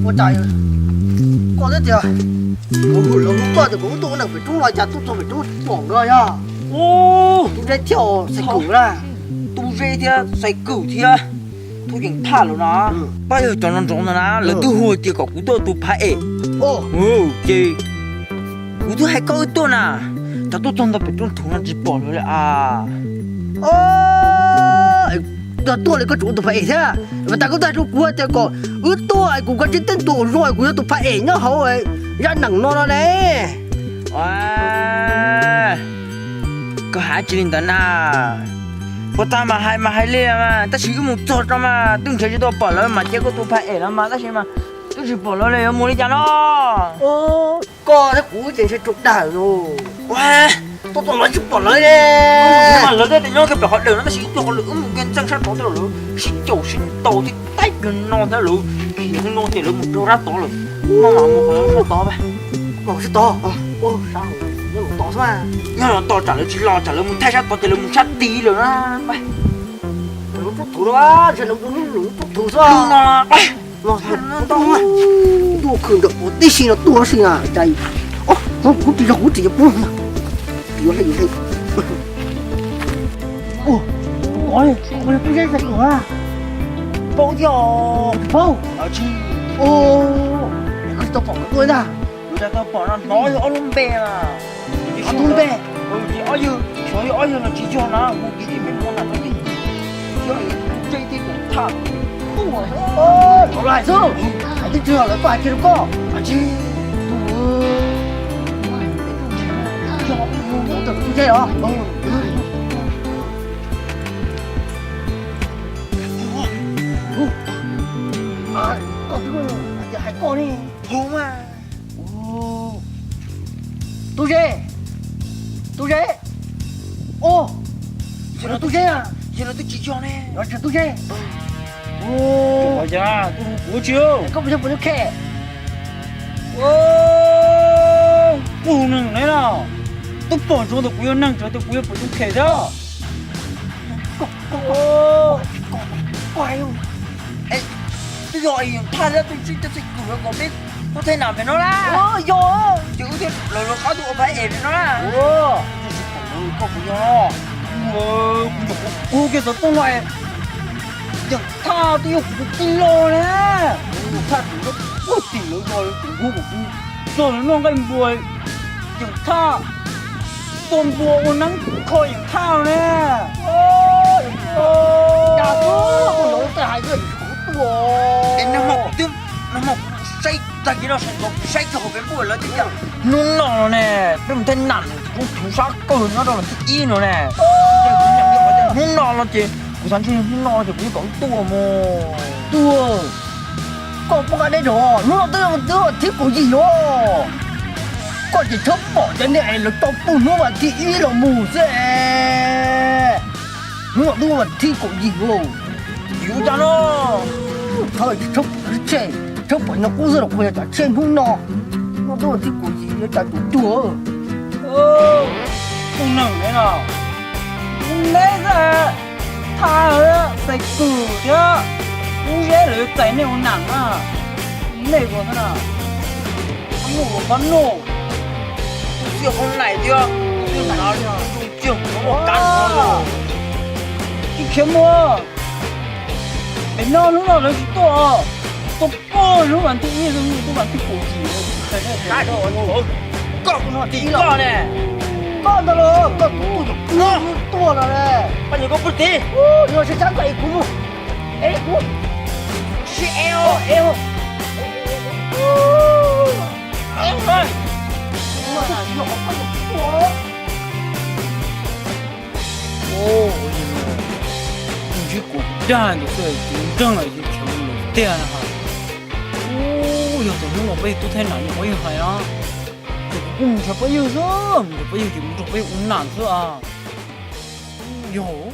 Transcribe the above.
Ua cas koj twb tias lawv hu tuaj tias kom wb tuaj ua neej pem roob los cas tuaj txog pem roob tsis pom nkawd yog? Tus Zeb thiab Xaiv Kwm na. Tus Zeb thiab Xaiv Kwm thiab Thub Yees Thaj lawm na. Pab yog cov no ntsoov no na, lawv twb hu tias kom kuv tuaj tus phav es. Ces kuv twb hais koj wb tuaj na, cas tuaj txog ntawm pem roob thaum no tsis pom lawv li as. Tuaj li koj tseem ua tus phav es thiab. Mas tas koj twb hais rau kuv tias kom wb tuaj es kuv kav tsij teeb tus uas zoo es kuv yog tus phav es nyob hauv zaj neeg no no ne. Koj hais tsis li ntawd na. Puas tas mas hais mas hais li mas tab sis wb mus txog tso mas twb nrhiav tsis tau pom lawv mas cia koj tus phav es no mas tab sis mas twb tsis pom lawv li yuav mus li cas no. Koj thiab kuv ces ntshe rau dag no. Tuaj txog no tsis pom lawv li. Mas lawv tej tias nyob kiag pem qhov dawm no tab sis ib tug qhov lawm wb mus kiag ntxeej sab tod thiab lawv sib caum sib ntaus thiab taij kiag no thiab lawv khiav hnub no ces lawv mus rau sab tod lawm. Maj mam mus qhov sab tod. Mus sab tod. Nyob los tos tsam lawv tsis los tsam lawv mus thaij sab tod ces lawv mus sab tid lawm na. Lub roob thuv no, lub roob thuv xwb. Ntuj khwv nram ua tib si no tuaj si na cas. Kuv tsis yog kuv tsis yog pub. Paub thiab. Paub. Koj tsis tau pom kuv tuaj ntag. Kuv tsis tau pom no hnov yog ob lub npe mas. Ob lub npe. Ces ob yawg, xyov yog ob yawg los tsis yog na, hu kiag ces peb muab nram no ces yog Tub Zeb thiab Yees Thaj tuaj. Thaum lawm xwb, hais twb tsis yog lawv koj hais kiag rau koj. Tub Zeb os. Koj twb hais koj ne. Hu mas. Tub Zeb, Tub Zeb. Ua, yog Tub Zeb, yog no twb tsis yog ne, yog Tub Zeb. Ua, kuv tsis, koj puas yog puas yog khe? Kuv hu neeg ne na, twb pom ntsoov tias kuv yog neeg tsuas tias kuv yog puas yog khe thiab. Koj, koj, koj, koj hais, twb yog Yees Thaj thiab Tub Zeb thiab Xaiv Kwm lawv kom peb tuaj thaij nam pem no na. Yog, ces wb thiaj lawv lawv qab tuaj ua pab es pem no na. Koj puas yog? Kuv, kuv kiag xov tooj no es Yees Thaj twb yog kuv tus tij laug na. Yees Thaj tseem nyob puag tim lawv zos, lawv tseem hu kom kuv txog lawv noj nqaij npua. Yees Thaj tua npua ua neeb kho Yees Thaj ne. Cas kuv los tej hais kuv tuaj. Es nag hmo kuv twb, nag hmo kuv saib tag kis no sawv ntxov kuv saib kiag hauv Facebook lawv tias hnub no no ne, peb mus thaij nam roob thuv sab kawg nyob rau vas thib ib no ne. Hnub no no ces kuv xav ntshe hnub no ces kuv yuav kom tuaj mus. Tuaj, koj poj qab deb rov, hnub no twb yog vas thib kaum yim los, koj ces tshawb pom cov niag es lawv tau pug hnub vas thib ib los mus xwb es. Hnub no twb vas thib kaum yim los, yuav cas no. Thawj, tshawb pom no qub xwb los kuj yog cov tsheb hnub no. Hnub no twb vas thib kaum yim yuav cas tus cuag. Tus neeg ne no, neb xwb, Thaj, Xaiv Kwm thiab Kub Zeb lawv txais nej ua nam na, nej ua xwb na. Nuj los pab nuj, kuv txiv hauv nais thiab, kuv twb hnav li tus cwg ua kab no. Tsis khiav mus, pem no hnub no lawv tsis tuaj, tuaj pog hnub vas thib ib, hnub vas thib kaum yim. Koj, koj ne, koj ntag los koj tus tuaj, tuaj los ne. Poj niam koj pw tid, yog sab sab koj es kuv mus, es kuv, si es es. Ntsib kuv dag ntawd xwb ces nreeg lawm ces khiav mus lawm tiag na ha. Yog tias hnub no peb yawg tub thaij nam li qhov yawg hais na, ces kuv kuj mus nrhiav pab yawg xwb, mus nrhiav pab yawg ces mus nrog pab yawg ua nam xwb as. Yog.